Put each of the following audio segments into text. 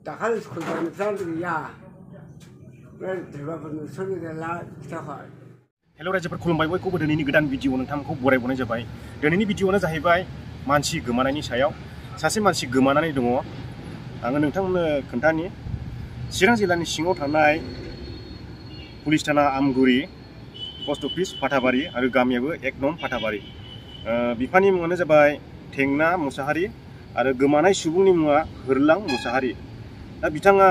दाखालि स्कुल गनिफ्राय गैया बे सोरबाफोर नुसनोला खिथाहर। हेल' रायजोफोर खुलुमबाय, बयखौबो दिनैनि गोदान भिडिअ नोंथांमोनखौ बरायबावनाय जाबाय। दिनैनि भिडिअआनो जाहैबाय मानसि गोमानायनि सायाव। सासे मानसि गोमानानै दङ। आङो नोंथांमोननो खोन्थानि चिरां जिल्लानि सिङाव थानाय पुलिस थाना आमगुरि, पस्ट अफिस फाथाबारि आरो गामियाबो 1 नं फाथाबारि। बिफानि मुङानो जाबाय थेंना मुसाहारि आरो गोमानाय सुबुंनि मुङा होरलां मुसाहारि। दा बिथाङा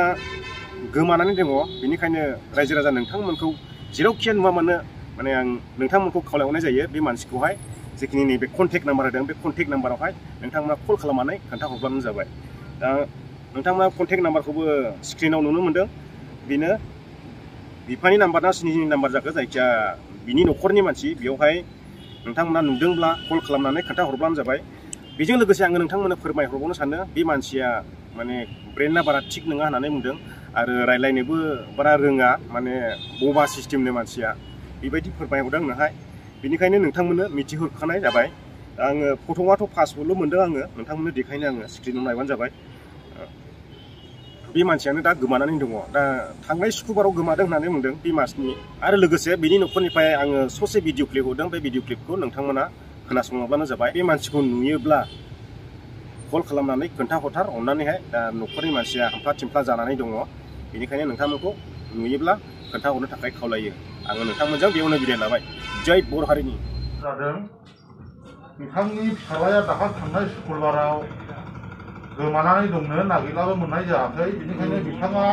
गोमानानै दङ, बेनिखायनो रायजो राजा नोंथांमोनखौ जेरावखि नुवा मानो माने आं नोंथांमोनखौ खावलायहरनाय जायो बे मानसिखौहाय जेखिनि नैबे कन्टेक्ट नाम्बार होदों बे कन्टेक्ट नाम्बारावहाय नोंथांमोना कल खालामनानै खोन्थाहरब्लानो जाबाय। दा नोंथांमोना कन्टेक्ट नाम्बारखौबो स्क्रिनाव नुनो मोन्दों। बेनो बिफानि नाम्बार ना सिनिनि नाम्बार जाखो, जायखिया बिनि न'खरनि मानसि। बेवहाय नोंथांमोना नुदोंब्ला कल खालामनानै खोन्थाहरब्लानो जाबाय। बेजों लोगोसे आङो नोंथांमोननो फोरमायहरबावनो सानो बे मानसिया माने ब्रेनआ बारा थिग नङा होननानै बुंदों आरो रायलायनोबो बारा रोङा, माने बबा सिस्टेमनि मानसिया बेबायदि फोरमायहरदों आंनोहाय। बेनिखायनो नोंथांमोननो मिथिहरखानाय जाबाय। आङो फट'आथ' पासपर्टल' मोन्दों, आङो नोंथांमोननो देखायनो आङो स्क्रिनाव नायबानो जाबाय। बे मानसियानो दा गोमानानै दङ। दा थांनाय सुक्रुबाराव गोमादों होननानै बुंदों बे मासनि। आरो लोगोसे बिनि न'खरनिफ्राय आङो ससे भिडिअ क्लिप हरदों। बे भिडिअ क्लिपखौ नोंथांमोना खोनासङोब्लानो जाबाय। बे मानसिखौ नुयोब्ला कल खालामनानै खोन्थाहरथार अननानैहाय। दा न'खरनि मानसिया हामफ्ला थिमफ्ला जानानै दङ, बेनिखायनो नोंथांमोनखौ नुयोब्ला खोन्थाहरनो थाखाय खावलायो। आङो नोंथांमोनजों बेयावनो बिदाय लाबाय। जय बर' हारिनि। जादों बिथांनि फिसाज्लाया दाखालि थांनाय सुक्रुबाराव गोमानानै दंनो, नागिरलाबो मोननाय जायाखै। बेनिखायनो बिथाङा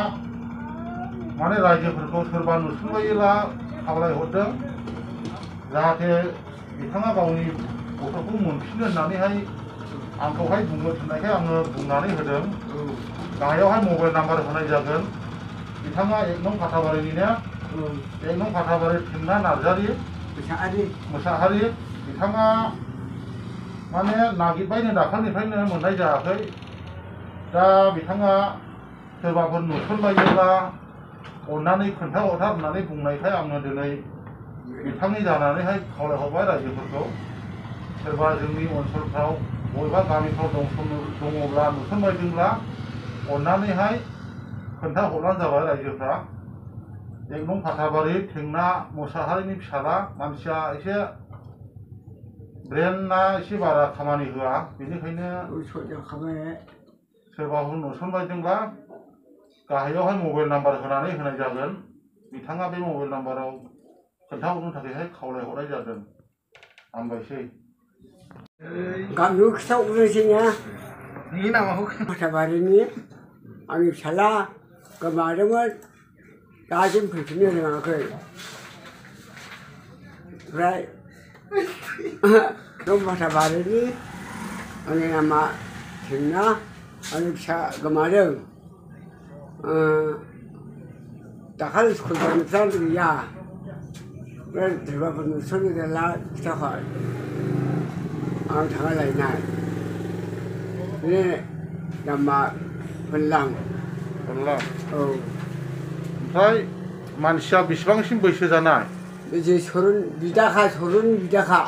माने रायजोफोरखौ सोरबा नुसनबायोब्ला खावलायहरदों जाहाथे बिथाङा गावनि गथ'खौ मोनफिनो होननानैहाय आंखौहाय बुंनो थिननायखाय आङो बुंनानै होदों। गाहायावहाय मबाइल नाम्बार होनाय जागोन। बिथाङा 1 नं फाथाबारिनिनो 1 नं फाथाबारि थेंना नार्जारि मुसाहारि। बिथाङा माने नागिरबायनो दाखालिनिफ्रायनो मोननाय जायाखै। दा बिथाङा सोरबाफोर नुसनबायोब्ला अननानै खोन्थाहरथार होननानै बुंनायखाय आङो दिनै बिथांनि जानानैहाय खावलायहरबाय रायजोफोरखौ। सोरबा जोंनि ओनसोलफ्राव बबेबा गामिफ्राव दङब्ला नुसनबायदोंब्ला अननानैहाय खोन्थाहरब्लानो जाबाय रायजोफ्रा। 1 नं फाथाबारि थेंना मुसाहारिनि फिसाज्ला मानसिया एसे ब्रेनआ एसे बारा खामानि होआ, बेनिखायनो सोरबाफोर नुसनबायदोंब्ला गाहायावहाय मबाइल नाम्बार होनानै होनाय जागोन। बिथाङा बे मबाइल नाम्बाराव खोन्थाहरनो थाखायहाय खावलायहरनाय जादों। हामबायसै। गामियाव खिथाहरनोसै ना नोंनि नामाखौ। फाथाबारिनि आंनि फिसाज्ला गोमादोंमोन, दासिम फैफिननो रोङाखै। ओमफ्राय नं फाथाबारिनि आंनि नामा थेंना, आंनि फिसा गोमादों। दाखालि स्कुल गनिफ्राय गैया बे सोरबाफोर नुसनोला खिथाहर। आं थांना लायनाय बे नामा होरलां। औ। ओमफ्राय मानसिया बेसेबांसिम बैसो जानाय? बे सरन बिदाखा, सरन बिदाखा।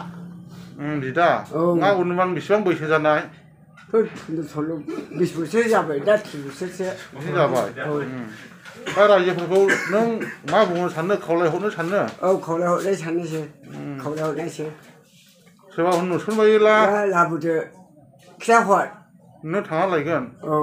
बिदा? औ। मा अनुमान बेसेबां बैसो जानाय? 20 बोसोर जाबाय, दा 30 बोसोरसो जाबाय। दा रायजोफोरखौ नों मा बुंनो सानो, खावलायहरनो सानो? औ, खावलायहरनाय साननोसै, खावलायहरनायसै। सोरबाफोर नुसनबायोब्ला लाबोदो, खिथाहर। नों थांना लायगोन? औ।